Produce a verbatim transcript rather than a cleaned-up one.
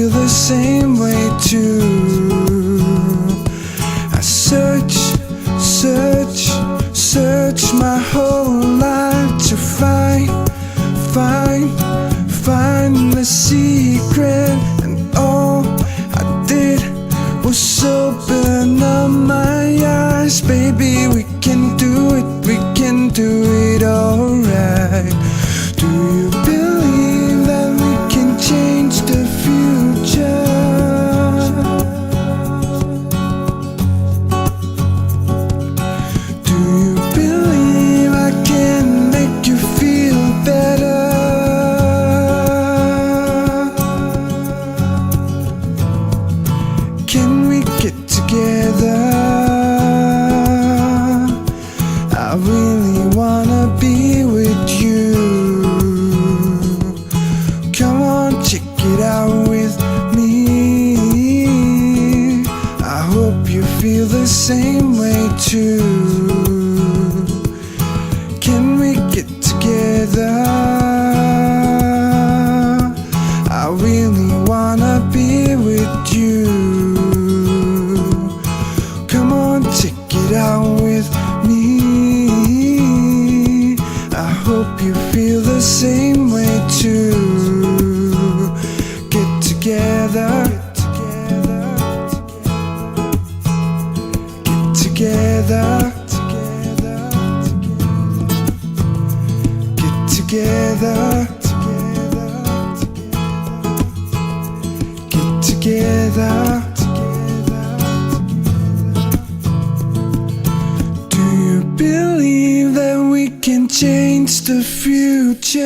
the same way too. I search, search, search my whole life to find, find, find the secret, and all I did was open up my eyes. Baby, we can do it, we can do it alright. Do you believe that we can change the future? Do you believe I can make you feel better? Can we get together? I really wanna be with you. Come on, check it out with me. I hope you feel the same way too. Can we get together? I really wanna be with you. Come on, check it out with me. I hope you feel the same way too. Get together. Get together. Get together. Get together. Do you believe that we can change the future?